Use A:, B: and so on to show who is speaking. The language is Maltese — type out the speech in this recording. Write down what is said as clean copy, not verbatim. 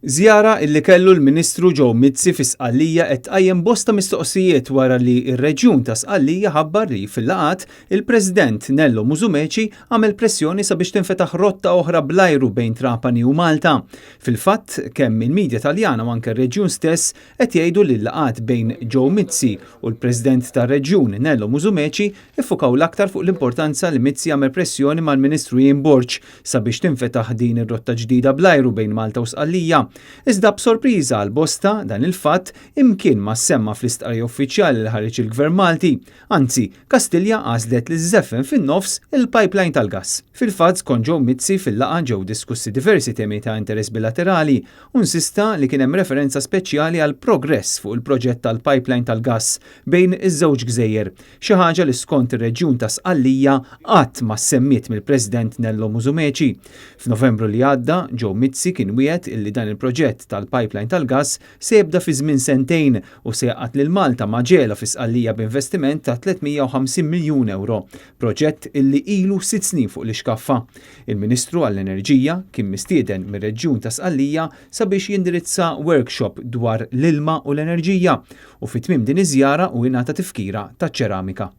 A: Żjara illi kellu l-Ministru Joe Mizzi fi Sqallija qed tqajjem bosta mistoqsijiet wara li r-Reġjun ta' Sqallija ħabbar li fil-laqgħat il-President Nello Musumeci għamel pressjoni sabiex tinfetaħ rotta oħra bl-ajru bejn Trapani u Malta. Fil-fatt, kemm il-midja Taljana u anke r-Reġjun stess qed jgħidu li l-laqgħat bejn Joe Mizzi u l-President tar-Reġjun Nello Musumeci iffukaw l-aktar fuq l-importanza li Mizzi għamel pressjoni mal-Ministru Ian Borg sabiex tinfetaħ din ir-rotta ġdida bl-ajru bejn Malta u Sqallija. Iżda b'sorpriża għal bosta, dan il-fatt imkien ma ssemma fl-istqarrija uffiċjali li ħareġ il-Gvern Malti. Anzi, Kastilja għażlet li żżeffen fin-nofs il-pipeline tal-gass. Fil-fatt, skont Joe Mizzi, fil-laqgħa ġew diskussi diversi temi ta' interess bilaterali u insista li kien hemm referenza speċjali għall-progress fuq il-proġett tal-pipeline tal-gass bejn iż-żewġ gżejjer. Xi ħaġa li skont ir-reġjun ta' Sqallija qatt ma ssemmiet mill-President Nello Musumeci. F'Novembru li għadda, Joe Mizzi kien wiegħed illi dan il-proġett tal-pipeline tal-gass se jibda fi żmien sentejn u se jgħaqqad lil Malta ma' Gela fi Sqallija b'investiment ta' 350 miljun ewro, proġett illi ilu sitt snin fuq l-ixkaffa. Il-Ministru għall-Enerġija kien mistieden mir-Reġjun ta' Sqallija sabiex jindirizza workshop dwar l-ilma u l-enerġija u fi tmiem din iż-żjara hu ingħata tifkira taċ-ċeramika.